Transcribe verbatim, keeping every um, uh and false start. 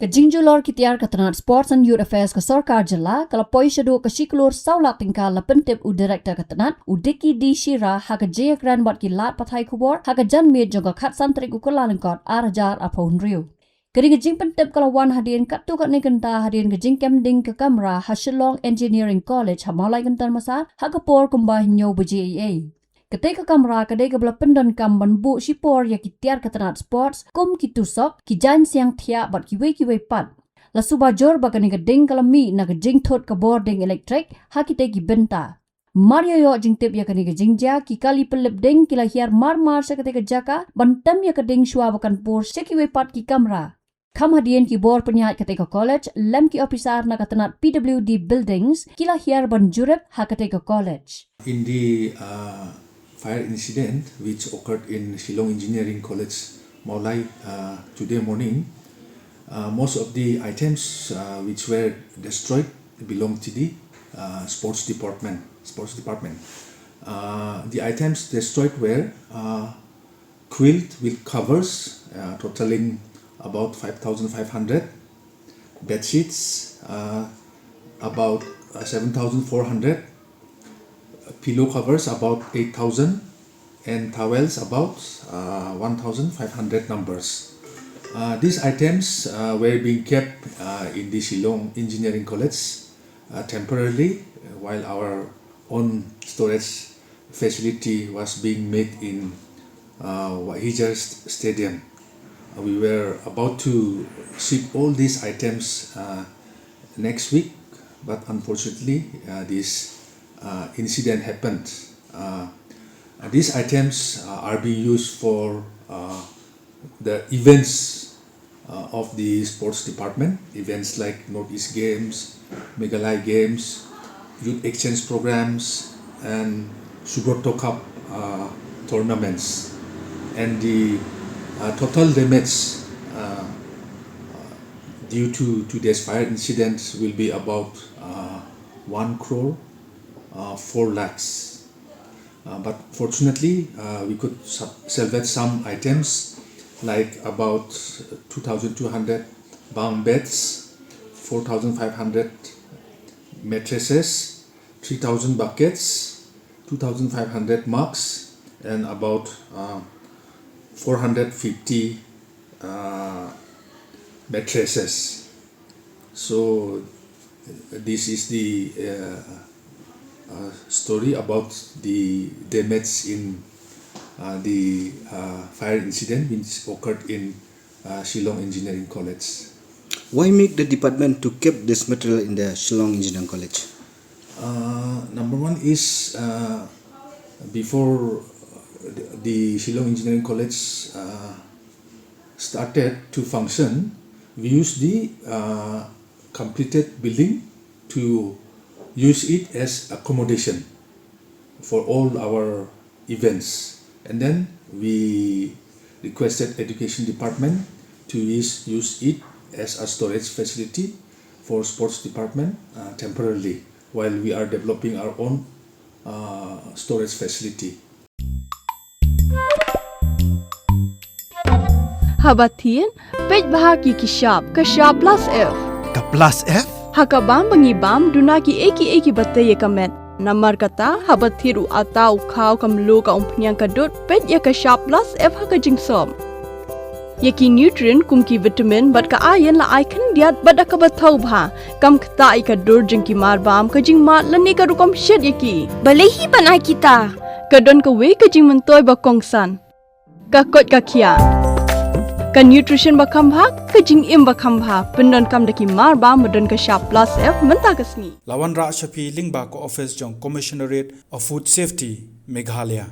Ka jingjulor ki tiar ka tnat Sports and Youth Affairs ka sorkar jylla ka la poi shaduh ka shi klur saw lak tyngka, la pyntip u Director ka tnat, u Dicky D Shira, ha ka jingïakren bad ki lad pathai khubor ha ka janmiet jong ka khatsan tarik u Kyllalyngkot ar hajar arphew hynriew. Kane ka jingpyntip ka la wan hadien katto katne kynta hadien ka jingkem ding ka kamra ha Shillong Engineering College ha Mawlai Kynton Massar ha ka por kumba hynñiew baje eiei. Katei ka kamra ka dei kaba la pyndonkam ban buh shipor ïa ki tiar ka tnat sports kum ki tusok, ki jaiñ siang thiah bad kiwei kiwei pat. La suba jur ba kane ka ding ka la mih na ka jingthut ka bording elektrik ha kitei ki bynta. Mar ïoh ïoh jingtip ïa kane ka jingjia, ki kali pynlip ding ki la hiar mar mar sha katei ka jaka ban tem ïa ka ding shuwa ba kan pur sha kiwei pat ki kamra. Kham hadien ki bor pynïaid katei ka college lem ki ophisar na ka tnat P W D Buildings ki la hiar ban jurip ha katei ka college. In the uh, fire incident which occurred in Shillong Engineering College, Mawlai, uh, today morning, uh, most of the items uh, which were destroyed belong to the uh, sports department. Sports department. Uh, the items destroyed were uh, quilt with covers uh, totaling about five thousand five hundred, bed sheets uh, about uh, seven thousand four hundred, pillow covers about eight thousand, and towels about uh, one thousand five hundred numbers. Uh, these items uh, were being kept uh, in the Shillong Engineering College uh, temporarily uh, while our own storage facility was being made in uh, Wahiajer St- Stadium. Uh, we were about to ship all these items uh, next week, but unfortunately, uh, this uh, incident happened. Uh, uh, these items uh, are being used for uh, the events uh, of the sports department, events like Northeast Games, Meghalaya Games, youth exchange programs, and Subroto Cup uh, tournaments. And the uh, total damage uh, due to today's fire incidents will be about uh, one crore uh, four lakhs. Uh, but fortunately, uh, we could sa- salvage some items like about two thousand two hundred bunk beds, four thousand five hundred mattresses, three thousand buckets, two thousand five hundred mugs, and about uh, four hundred fifty uh, mattresses. So, this is the uh, uh, story about the damage in uh, the uh, fire incident which occurred in uh, Shillong Engineering College. Why make the department to keep this material in the Shillong Engineering College? Uh, number one is uh, before the, the Shillong Engineering College uh, started to function, we used the uh, completed building to use it as accommodation for all our events. And then we requested education department to use, use it as a storage facility for sports department uh, temporarily while we are developing our own uh, storage facility. Haba thied, peit bha ki ki shap, ka shap plus F. Ka plus F? Ha ka bam ba ngi bam, duna ki ei ki ei ki ba tei ïa ka met. Namar kata, haba thied u ata u khaw ka mluh ka umphniang ka dud, peit ïa ka shap plus F ha ka jingsop. Ïa ki nutrient kum ki vitamin bad ka iron la ai khyndiat bad da kaba thaw bha. Kam ktah ïa ka dur jong ki marbam, ka jingmad lane ka rukom shet ïa ki. Balei hi ban ai kita? Ka don kawei ka jingmyntoi ba kongsan. Ka koit ka khiah. Ka nutrition ba kham bha, ka jingim ba kham bha. Pyndonkam da ki marbam ba don ka shap plus F mynta ka sngi. La wanrah sha phi lyngba ka office jong Commissionerate of Food Safety, Meghalaya.